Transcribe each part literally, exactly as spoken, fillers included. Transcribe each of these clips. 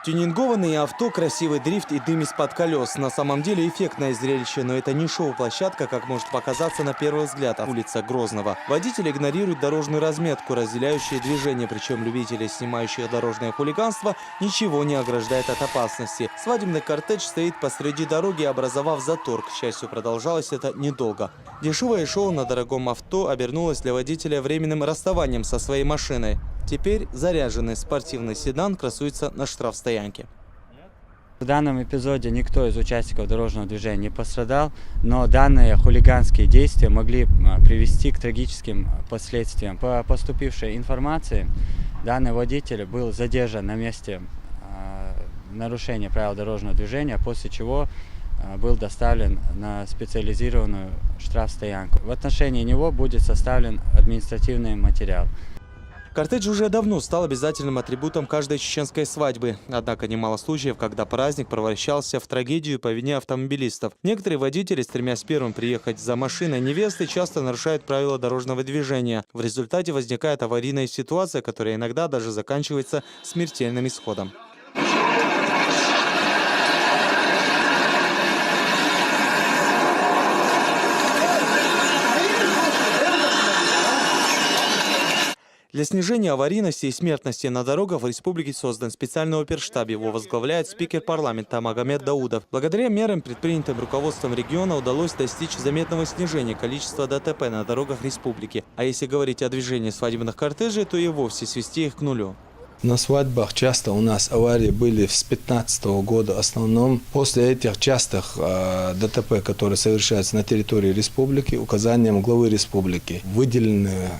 Тюнингованные авто, красивый дрифт и дым из-под колес. На самом деле эффектное зрелище, но это не шоу-площадка, как может показаться на первый взгляд. Улица Грозного. Водители игнорируют дорожную разметку, разделяющую движение, причем любителей, снимающих дорожное хулиганство, ничего не ограждает от опасности. Свадебный кортедж стоит посреди дороги, образовав затор. К счастью, продолжалось это недолго. Дешевое шоу на дорогом авто обернулось для водителя временным расставанием со своей машиной. Теперь заряженный спортивный седан красуется на штрафстоянке. В данном эпизоде никто из участников дорожного движения не пострадал, но данные хулиганские действия могли привести к трагическим последствиям. По поступившей информации, данный водитель был задержан на месте нарушения правил дорожного движения, после чего был доставлен на специализированную штрафстоянку. В отношении него будет составлен административный материал. Кортедж уже давно стал обязательным атрибутом каждой чеченской свадьбы. Однако немало случаев, когда праздник превращался в трагедию по вине автомобилистов. Некоторые водители, стремясь первым приехать за машиной невесты, часто нарушают правила дорожного движения. В результате возникает аварийная ситуация, которая иногда даже заканчивается смертельным исходом. Для снижения аварийности и смертности на дорогах в республике создан специальный оперштаб. Его возглавляет спикер парламента Магомед Даудов. Благодаря мерам, предпринятым руководством региона, удалось достичь заметного снижения количества ДТП на дорогах республики. А если говорить о движении свадебных кортежей, то и вовсе свести их к нулю. На свадьбах часто у нас аварии были с пятнадцатого года в основном. После этих частых э, ДТП, которые совершаются на территории республики, указанием главы республики выделены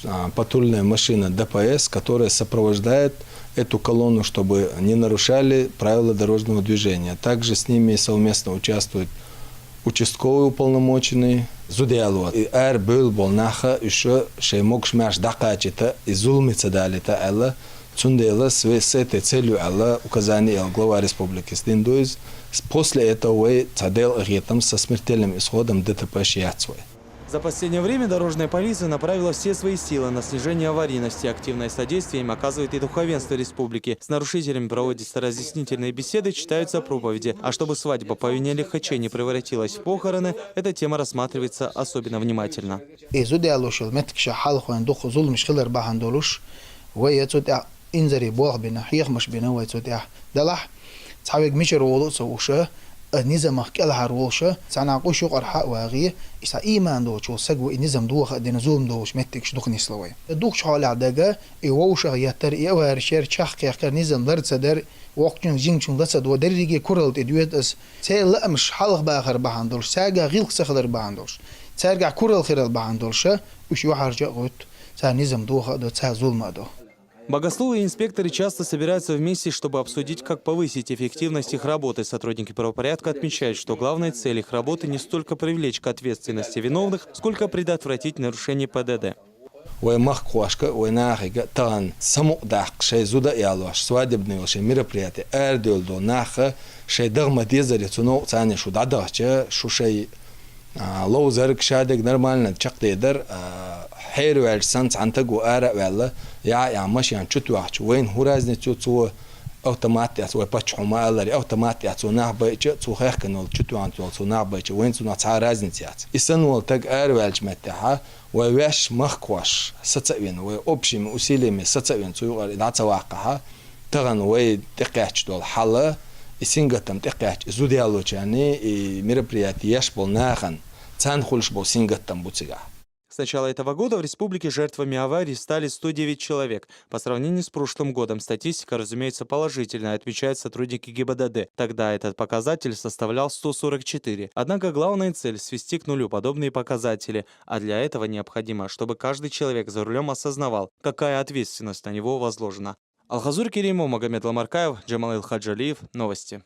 э, патрульная машина ДПС, которая сопровождает эту колонну, чтобы не нарушали правила дорожного движения. Также с ними совместно участвует участковый уполномоченный, зуда яллалц. Ар бёл бол наха уьш шай могаш маьрша дакъачита и зулме ца далита аьлла. Цундела с этой целью аьлла указание аьлла глава республики сдиндуйз. После этого вай ца дел агитам со смертельным исходом ДТП шияц вай. За последнее время дорожная полиция направила все свои силы на снижение аварийности. Активное содействие им оказывает и духовенство республики. С нарушителями проводятся разъяснительные беседы, читаются проповеди. А чтобы свадьба по вине лихачей не превратилась в похороны, эта тема рассматривается особенно внимательно. Из удалушил меткша халхуэн дух зулмиш хилар бахан долуш. Вай яцут а инзари бох бина, хьехмаш бина вай цут а. Далах цавег мичер волу ца уша, низамах кӀелхьар волуша, цхьана къуш юкъар хьа вагӀи, иса иман доцу саг вай низам духа дина зулм доцу меттигаш духнисла вай. Духчу хьолехь дага, и вовшах яттар, и аваршер чахкхехкар низам лар ца дар, вокчун жинчун ла ца до, дерриге курал тӀе доьд ас, церан лаамаш хьалха бахар бахьан долуш, цаьргахь гӀилкх ца хилар бахьан долуш, цаьргахь курал хирал бахьан долуша, уьш юхьарча а гӀуьтту, царна низам доха а до, царна зулма а до. Богословы и инспекторы часто собираются вместе, чтобы обсудить, как повысить эффективность их работы. Сотрудники правопорядка отмечают, что главная цель их работы не столько привлечь к ответственности виновных, сколько предотвратить нарушение ПДД. Вай махкахошка, вай нахига тагӀан самукъадаккха шай зуда а ялош, свадебный йолу шай мероприятие арадевлла долу наха шай дагӀа ма дезаре цу новкъа царна шу дӀадахча, шу шай ловзарг шадерг нормально чекхдедар, хьераваьлча санна цхьана таго ара а ваьлла, яа а машен чу тоьхча, вайна хӀун разница ю цо автомат тӀехь, вай паччахьо ма аллара, автомат тӀехь цо нах байча, цо хехкана волу чу тоьхна волу цо нах байча, вайна цунах цхьа а разница яц. И санна волу таг араваьллачу меттехьа, вай ваьш махкахош саца а вина, вай общими усилиями саца а вина, цу юкъара и дӀа ца ваккхахьа, тахана вай тӀекхаьчча долу хьала, и сингаттам тӀекхаьчча, и зуда ялочарний, и мероприятие еш болу нахана, царна хуьлуш болу сингаттам бу цигахь. С начала этого года в республике жертвами аварий стали сто девять человек. По сравнению с прошлым годом статистика, разумеется, положительная, отмечают сотрудники ГИБДД. Тогда этот показатель составлял сто сорок четыре. Однако главная цель — свести к нулю подобные показатели. А для этого необходимо, чтобы каждый человек за рулем осознавал, какая ответственность на него возложена. Алхазур Керимов, Магомед Ламаркаев, Джамалил Хаджалиев. Новости.